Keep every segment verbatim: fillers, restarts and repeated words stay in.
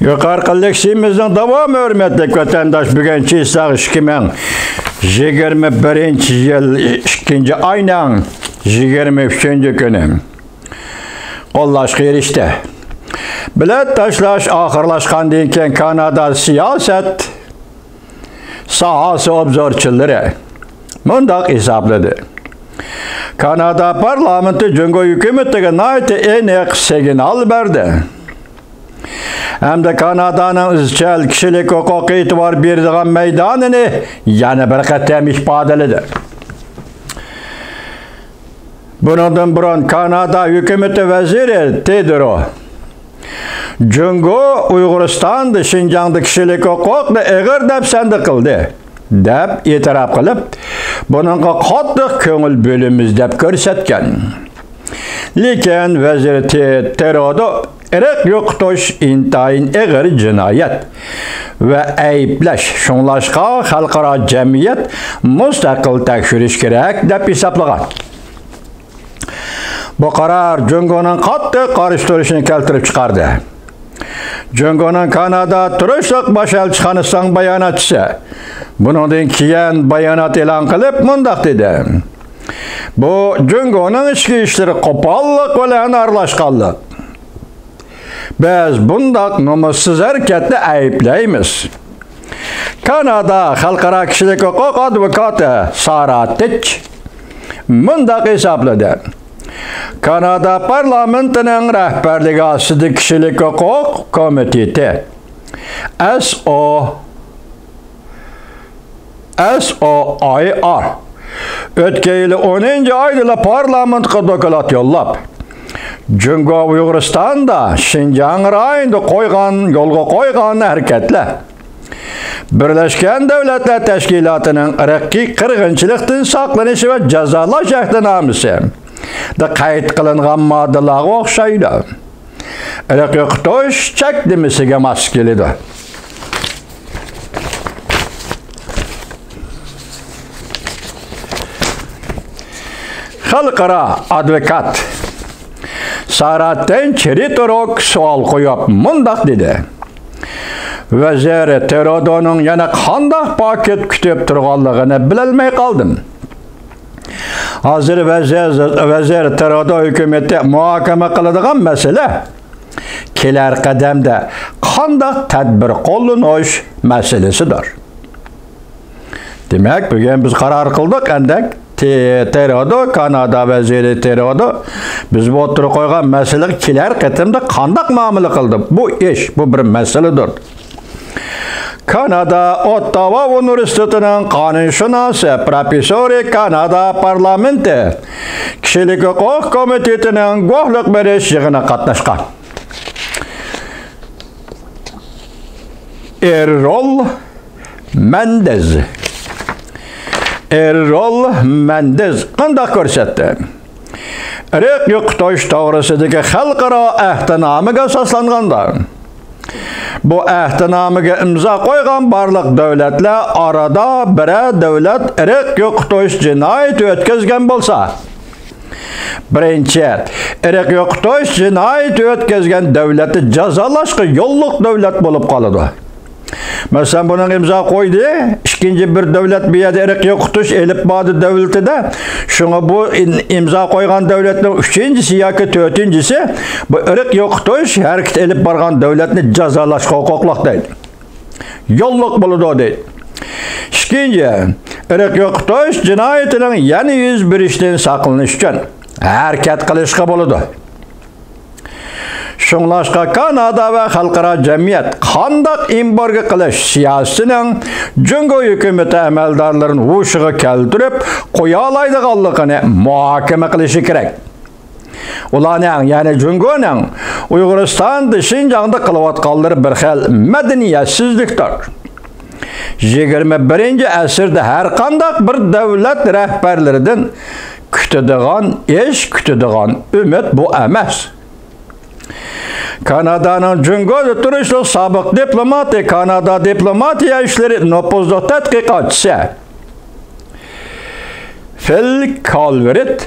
يۇقىرىقى لېكسىيىمىزنىڭ داۋامى، ھۆرمەتلىك ۋەتەنداش، بۈگۈن چىساغ ئىككى مىڭ يىگىرمە بىرىنچى يىل ئىككىنچى ئاينىڭ يىگىرمە ئۈچىنچى كۈنى قوللاشقا ئېرىشتى. بېلەت تاشلاش ئاخىرلاشقاندىن كېيىن، كانادا سىياسەت ساھەسى ئوبزورچىلىرى مۇنداق ھېسابلىدى: كانادا پارلامېنتى جۇڭگو ھۆكۈمىتىگە ناھايىتى ئېنىق سىگنال بەردى ھەمدە كانادانىڭ ئىزچىل كىشىلىك ھوقۇققا ئېتىبار بېرىدىغان مەيدانىنى يەنە بىر قېتىم ئىپادىلىدى. بۇنىڭدىن بۇرۇن كانادا ھۆكۈمىتى ۋەزىرى تېدرو جۇڭگو ئۇيغۇرىستاندا، شىنجاڭدا كىشىلىك ھوقۇقنى ئېغىر دەپسەندە قىلدى، دەپ ئېتىراپ قىلىپ، بۇنىڭغا قاتتىق كۆڭۈل بۆلىمىز، دەپ كۆرسەتكەن. لېكىن ۋەزىر تې-، تېرودو ئىرق يوقىتىش ئىنتايىن ئېغىر جىنايەت ۋە ئەيىبلەش، شۇڭلاشقا خەلقئارا جەمئىيەت مۇستەقىل تەكشۈرۈش كېرەك، دەپ ھېسابلىغان. بۇ قارار جۇڭگونىڭ قاتتىق قارشى تۇرۇشىنى كەلتۈرۈپ چىقاردى. جۇڭگونىڭ كانادا تۇرۇشلۇق باش ئەلچىخانىسىنىڭ باياناتچىسى بۇنىڭدىن كېيىن بايانات ئېلان قىلىپ مۇنداق دېدى: «بۇ جۇڭگونىڭ ئىچكى ئىشلىرى قوپاللىق بىلەن ئارىلاشقانلىق. بىز بۇنداق نومۇسسىز ھەرىكەتنى ئەيىبلەيمىز.» كانادا خەلقئارا كىشىلىك ھوقۇق ئادۋوكاتى سارا تېچ مۇنداق ھېسابلىدى: كانادا پارلامېنتىنىڭ رەھبەرلىكى ئاستىدىكى كىشىلىك ھوقۇق كومىتېتى، S O S O I R، ئۆتكەن يىلى ئونىنچى ئايدىلا پارلامېنتقا دوكلات يوللاپ، جۇڭگو ئۇيغۇرىستاندا، شىنجاڭ رايونىدا قويغان، يولغا قويغان ھەرىكەتلەر، بىرلەشكەن دۆلەتلەر تەشكىلاتىنىڭ ئىرقىي قىرغىنچىلىقتىن ساقلىنىش ۋە جازالاش ئەھدىنامىسى، قەيت قىلىنغان ماددىلارغا ئوخشايدۇ. ئىرق يوقىتىش چەكلىمىسىگە ماس كېلىدۇ. خەلقئارا ئادۋوكات سارا تېچ رېتورىك سوئال قويۇپ مۇنداق دېدى: ۋەزىر تېرودونىڭ يەنە قانداق پاكىت كۈتۈپ تۇرغانلىقىنى بىلەلمەي قالدىم. ھازىر ۋەزىر، ۋەزىر تېرودو ھۆكۈمىتى مۇھاكىمە قىلىدىغان مەسىلە كېلەر قەدەمدە قانداق تەدبىر قوللىنىش مەسىلىسىدۇر. دېمەك، بۈگۈن بىز قارار قىلدۇق، ئەندەك تې-، تېرودو، كانادا ۋەزىرى تېرودو، بىز بۇ ئوتتۇرىغا قويغان مەسىلىگە كېلەر قېتىمدا قانداق مۇئامىلە قىلدى؟ بۇ ئىش، بۇ بىر مەسىلىدۇر. كانادا ئوتتاۋا ئۇنىۋېرسىتېتىنىڭ قانۇنشۇناسى، پروفېسسورى، كانادا پارلامېنتى كىشىلىك ھوقۇق كومىتېتىنىڭ گۇۋاھلىق بېرىش يىغىنىغا قاتناشقان ئېررول مەندېز. ئېررول مەندېز قانداق كۆرسەتتى؟ ئىرق يوقىتىش توغرىسىدىكى خەلقئارا ئەھدىنامىگە ئاساسلانغاندا، بۇ ئەھدىنامىگە ئىمزا قويغان بارلىق دۆلەتلەر ئارىدا بىرەر دۆلەت ئىرق يوقىتىش جىنايىتى ئۆتكۈزگەن بولسا، بىرىنچى، ئىرق يوقىتىش جىنايىتى ئۆتكۈزگەن دۆلەتنى جازالاشقا يوللۇق دۆلەت بولۇپ قالىدۇ. مەسىلەن، بۇنىڭغا ئىمزا قويدى، ئىككىنچى بىر دۆلەت بۇ يەردە ئىرق يوقىتىش ئېلىپ باردى دۆلىتىدە. شۇڭا بۇ ئىن-، ئىمزا قويغان دۆلەتنىڭ ئۈچىنچىسى ياكى تۆتىنچىسى بۇ ئىرق يوقىتىش ھەرىكىتى ئېلىپ بارغان دۆلەتنى جازالاشقا ھوقۇقلۇق دەيدۇ. يوللۇق بولىدۇ دەيدۇ. ئىككىنچى، ئىرق يوقىتىش جىنايىتىنىڭ يەنە يۈز بېرىشتىن ساقلىنىش ئۈچۈن ھەرىكەت قىلىشقا بولىدۇ. شۇڭلاشقا كانادا ۋە خەلقئارا جەمئىيەت قانداق ئېمبارگو قىلىش سىياسىتىنىڭ جۇڭگو ھۆكۈمىتى ئەمەلدارلىرىنى ھوشىغا كەلتۈرۈپ قويالايدىغانلىقىنى مۇھاكىمە قىلىشى كېرەك. ئۇلارنىڭ، يەنى جۇڭگونىڭ ئۇيغۇرىستاندا، شىنجاڭدا قىلىۋاتقانلىرى بىر خىل مەدەنىيەتسىزلىكتۇر. يىگىرمە بىرىنچى ئەسىردە ھەر قانداق بىر دۆلەت رەھبەرلىرىدىن كۈتىدىغان ئىش، كۈتىدىغان ئۈمىد بۇ ئەمەس. كانادانىڭ جۇڭگودا تۇرۇشلۇق سابىق دىپلوماتى، كانادا دىپلوماتىيە ئىشلىرى نوپۇزلۇق تەتقىقاتچىسى فىل كالۋېرت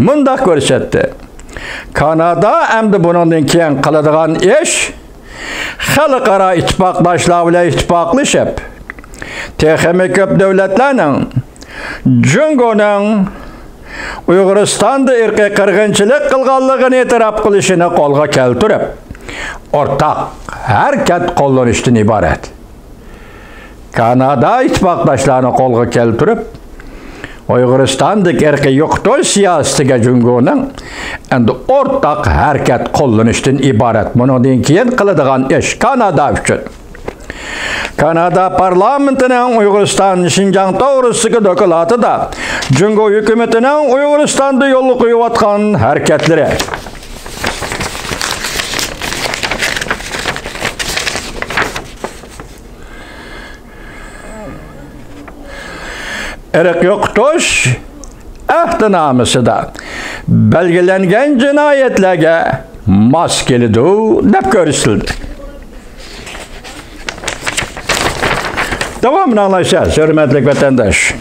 مۇنداق كۆرسەتتى: كانادا ئەمدى بۇنىڭدىن كېيىن قىلىدىغان ئىش، خەلقئارا ئىتتىپاقداشلار بىلەن ئىتتىپاقلىشىپ، تېخىمۇ كۆپ دۆلەتلەرنىڭ جۇڭگونىڭ ئۇيغۇرىستاندا ئىرقىي قىرغىنچىلىق قىلغانلىقىنى ئېتىراپ قىلىشىنى قولغا كەلتۈرۈپ، ئورتاق ھەرىكەت قوللىنىشتىن ئىبارەت. كانادا ئىتتىپاقداشلارنى قولغا كەلتۈرۈپ، ئۇيغۇرىستاندىكى ئىرقىي يوقىتىش سىياسىتىگە جۇڭگونىڭ ئەمدى ئورتاق ھەرىكەت قوللىنىشتىن ئىبارەت. بۇنىڭدىن كېيىن قىلىدىغان ئىش كانادا ئۈچۈن. كانادا پارلامېنتىنىڭ ئۇيغۇرىستان، شىنجاڭ توغرىسىدىكى دوكلاتىدا جۇڭگو ھۆكۈمىتىنىڭ ئۇيغۇرىستاندا يولغا قويۇۋاتقان ھەرىكەتلىرى، ئىرق يوقىتىش ئەھدىنامىسىدا بەلگىلەنگەن جىنايەتلەرگە ماس كېلىدۇ، دەپ كۆرسىتىلدى. داۋامىنى ئاڭلايسىز، ھۆرمەتلىك ۋەتەنداش.